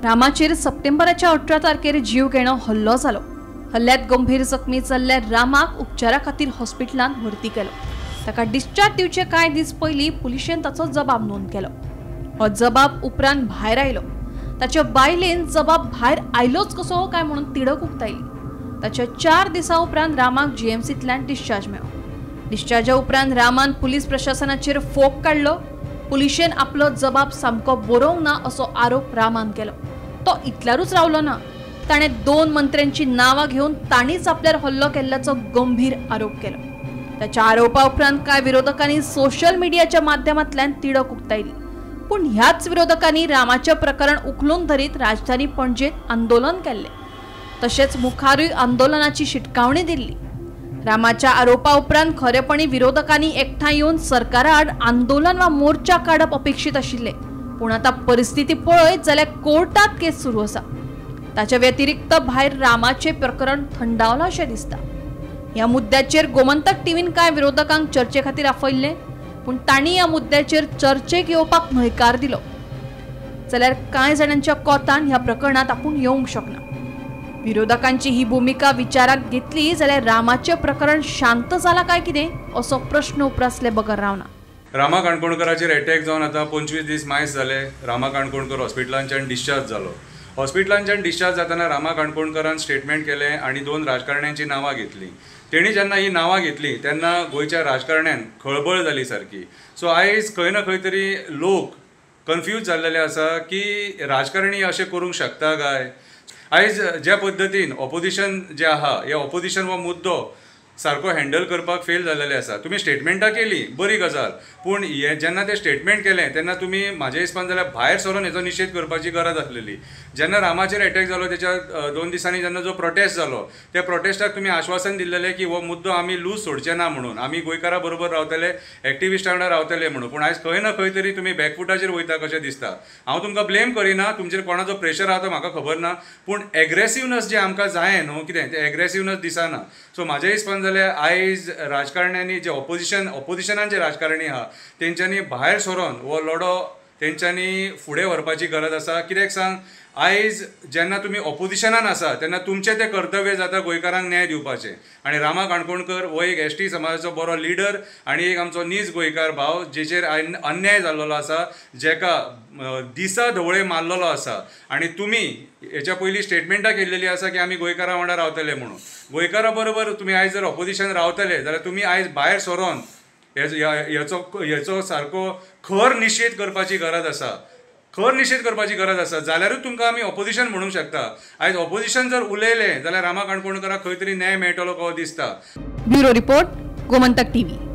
रामाचेर सप्टेंबराच्या 18 तारखेर जीव घेणो हल्लो जालो। हल्ल्यात गंभीर जखमी जाल्ल्या रामाक उपचारा खातीर हॉस्पिटलांत भरती केलो। ताका डिस्चार्ज दिवचे कांय दीस पयलीं पुलिशेन ताचो जबाब नोंद केलो। हो जबाब उपरांत भायर आयलो। ताच्या बायलेन जबाब भायर आयलोच कसो काय म्हणून तिडक उक्तायली। ताच्या 4 दिसां उपरांत रामाक जीएमसींतल्यान डिस्चार्ज मेळ्ळो। डिस्चार्जा उपरांत रामान पुलीस प्रशासनाचेर फोग काडलो। पुलिशेन आपलो जबाब सामको बरोवंक ना असो आरोप रामान केलो। तो इतल्यारूच रावलो ना, ताणें 2 मंत्र्यांची नांवां घेवन तांणीच आपल्यार हल्लो केल्ल्याचो गंभीर आरोप केलो। ताच्या आरोपा उपरांत कांय विरोधकांनी सोशल मिडियाच्या माध्यमांतल्यान तिडक उक्तायली। पूण ह्याच विरोधकांनी रामाचें प्रकरण उखलून धरीत राजधानी पणजेंत आंदोलन केल्लें। तशेंच मुखारूय आंदोलनाची शिटकावणी दिल्ली। रामाच्या आरोपा उपरांत खरेपणी विरोधकांनी एकठांय येवन सरकारा आड आंदोलन वा मोर्चा काडप अपेक्षीत आशिल्लें। पूण आतां परिस्थिती पळयत जाल्यार कोर्टात केस सुरू आसा। ताच्या व्यतिरिक्त भायर रामाचें प्रकरण थंडावलां अशें दिसता। ह्या मुद्द्याचेर गोमंतक टीव्हीन कांय विरोधकांक चर्चे खातीर आपयल्लें, पूण तांणी ह्या मुद्द्याचेर चर्चेक येवपाक न्हयकार दिलो। जाल्यार कांय जाणांच्या कोतान ह्या प्रकरणांत आपूण येवंक शकना। विरोधकांची ही भूमिका विचारात घेतली जाल्यार रामाचें प्रकरण शांत जालां काय कितें असो प्रश्न उप्रासले बगर रावना। रामा काणकोणकराचेर अटॅक जावन आतां 25 दीस मायज जाले। रामा काणकोणकर हॉस्पिटलांच्यान डिस्चार्ज जालो। हॉस्पिटलांच्यान डिस्चार्ज जातना रामा काणकोणकरान स्टेटमेंट केलें आनी 2 राजकारण्यांची नांवां घेतलीं। तेणी जेन्ना ही नांवां घेतलीं तेन्ना गोंयच्या राजकारण्यान खळबळ जाली सारकी। सो आयज खंय ना खंय तरी लोक कन्फ्यूज जाल्लेले आसा की राजकारणी अशें करूंक शकता काय। आयज ज्या पद्दतीन ऑपोजिशन जें आहा, हे ऑपोजिशन हो मुद्दो सारको हँडल करपाक फेल जाल्लेले आसा। तुमी स्टेटमेंटां केली बरी गजाल, पूण हे जेन्ना ते स्टेटमेंट केलें तेन्ना तुमी म्हाज्या हिसपान जाल्यार भायर सरून हेचो निशेध करपाची गरज आसलेली। जेन्ना रामाचेर एटॅक जालो तेच्या 2 दिसांनी जेन्ना जो प्रोटेस्ट जालो त्या प्रोटेस्टाक तुमी आश्वासन दिल्लेलें की हो मुद्दो आमी लूज सोडचे ना म्हणून, आमी गोंयकारा बरोबर रावतले, एक्टिविस्टा वांगडा रावतले म्हणून। पूण आयज खंय ना खंय तरी तुमी बॅकफुटाचेर वयता कशें दिसता। हांव तुमकां ब्लेम करिना, तुमचेर कोणाचो प्रेशर आहा तो म्हाका खबर ना, पूण एग्रेसिवनस जें आमकां जाय न्हू कितें तें एग्रेसिवनस दिसना। सो म्हाज्या हिसपान आयज राजकारण्यांनी जे ऑपोजिशनान जे राजकारणी आहा तेंच्यांनी भायर सरून हो लढो तेंच्यांनी फुडें व्हरपाची गरज आसा। कित्याक सांग, आयज जेन्ना तुमी ऑपोजिशनान आसा तेन्ना तुमचें तें कर्तव्य जाता गोंयकारांक न्याय दिवपाचें। आनी रामा काणकोणकर हो एक एस टी समाजाचो बरो लिडर आनी एक आमचो नीज गोंयकार भाव जेचेर अन्याय जाल्लो आसा, जेका दिसा धवळे मारलेलो आसा। आनी तुमी हेच्या पयलीं स्टेटमेंटां केल्लेली आसा की आमी गोंयकारां वांगडा रावतले म्हणून। गोंयकारां बरोबर तुमी आयज जर ऑपोजिशन रावतले जाल्यार तुमी आयज भायर सरोन हेचो सारको खर निशेध करपाची गरज आसा, खर निशेध करपाची गरज आसा। जाल्यारूच तुमकां आमी ऑपोजिशन म्हणूंक शकता। आयज ऑपोजिशन जर उलयलें जाल्यार रामा काणकोणकराक खंय तरी न्याय मेळटलो कसो दिसता। Bureau report, Gomantak TV.